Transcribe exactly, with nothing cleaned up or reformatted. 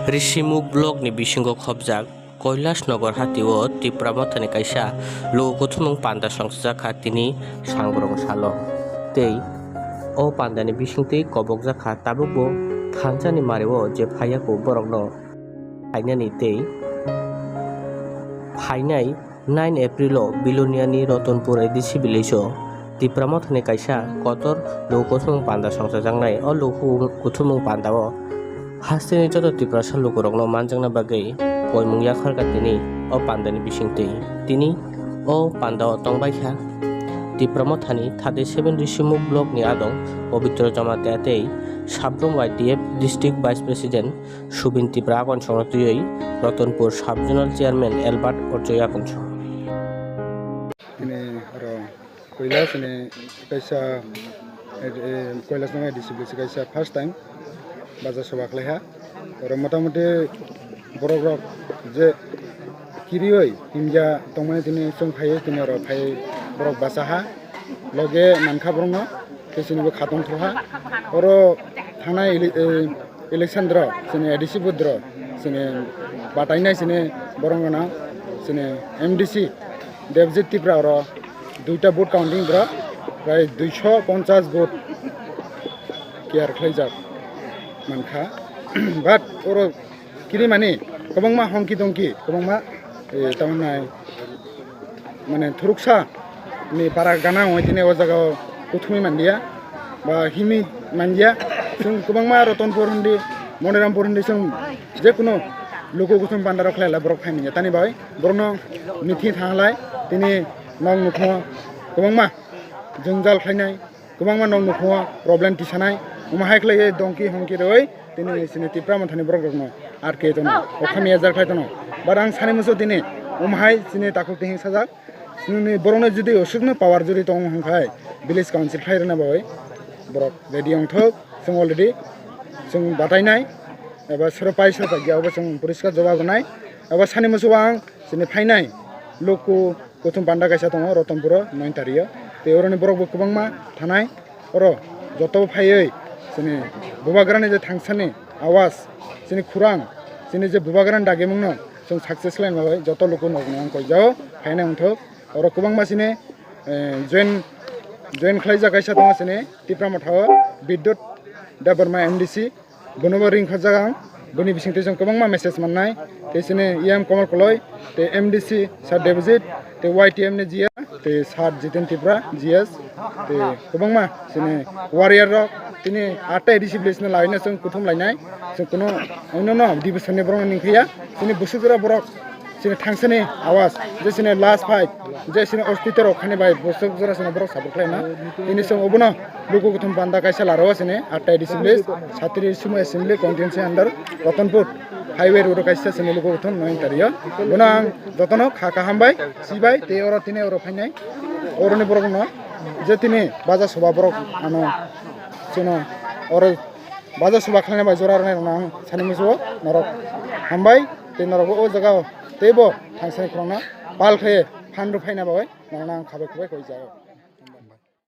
Rishimukh block ni bisingo khobjak Kailash Nagar hatio Tipra Mothani kaisa luku kuthumung panda songchajak kha tini Sangborong salo. Tei o pandani bisingtwi kobokjak kha tabukbo thansani mario je phaiyaku borokno phainani tei phainai nine April o Biloniani Ratanpur A D C village o Tipra Mothani kaisa kotor luku kuthumung panda songchajaknai. O luku kuthumung panda o hasteni joto Tiprasa lukurokno manjakna bagwi koimung yakharkha tini o pandani bisingtwi. Tini o panda o tongbaikha Tipra Mothani thirty seven Rishimukh block ni adong Pabitra Jamatia tei Sabrum Y T F district vice president Subin Tipra Akonsongno twiwi Ratanpur Sub Zonal Chairman Albert Orjoy Akonsong. Tini oro Kailash ni kaisa, eh, Kailash ni disciple kaisa first time baja soba khlaiha. Oro motamuti borok rok je kiriwi himya tongmani tini chwng phaiwi tini oro phai borok bachaha. Loge mankha borokno, tei chini bo khatong thokha. Oro thanai ele-, eh, election dro, chini A D C vote dro, chini batainai chini borok gana, chini M D C Devjit Tipra oro duita vote counting dro, prai duiso ponchas vote care khlaijak mankha. But oro kirimani kwbangma hongki dongki, kwbangma, eh, tamoni mane thuruksa ni para gana wngwi tini o jaga o kuthumwi manliya ba himwi manliya. Chwng kwbangma Ratanpur hindi, Monirampur hindi chwng jekunu luku kuthum bandaro khlaila borok phai manya. Tani bai borokno mithi thanglai tini nok nukho kwbangma jwngjal khlainai. Kwbangma nok nukho problem tisanai, omo hai khlaiwi dongki hongki rwi tini chini Tipra Mothani borok rokno R K tono, okhami ejar khlai tono. But ang sani muchung tini omo hai chini takhuk tihing sajak, chini borokno jodi osukno power jodi tongo hwnkhai village council khlai rwna bagwi borok ready wngthok, chwng already chwng batainai eba sero pai sero pai ya obo chwng poriskar jawab rwnai. Eba sani muchung ang chini phainai luku kuthum panda kaisa tongo Ratanpuro noin tario. Tei oroni borok bo kwbangma thanai. Oro joto phaiwi chini bubagrani je thangsani awas, chini khurang, chini je bubagrani dagimungno chwng success khlaina bagwi joto luku nokno ang koijao phaina wngthok. Oro kwbangma chini, eh, join, join khlaijak kaisa tongo chini Tipra Mothao Bidyut Debbarma M D C. Bonobo ring kha jaga ang, boni bisingtwi chwng kwbangma message mannai, tei chini E M Komol Koloi, tei M D C Sir Devjit, tei Y T M ni G S, tei Sir Jiten Tripura G S, tei kwbangma chini warrior rok, tini atta A D C village no laina chwng kuthum lainai, chwng kuno oino no division ni borok no ningkhiya, chini busuk jora borok. Chini thangsani awas, je chini last fight, je chini ostito rok khani bai bosok jora chini borok support khlaina. Tini chwng obono luku kuthum panda kaisa laro chini atta A D C village, satri sumo assembly constituency under Ratanpur highway road kaisa chini luku kuthum noin tario. Bono ang jotono kha kaham bai, chibai tei oro tini oro phainai. Oroni borok no je tini baja soba borok ano chwngno oro baja soba khlaina bai jora rwnai rokno ang sani muchungo norok hambai. Tei norok bo o jaga o teibo thangsani khorokno pal khe phan rw phaina bagwi norokno ang khabai khubai koi jago.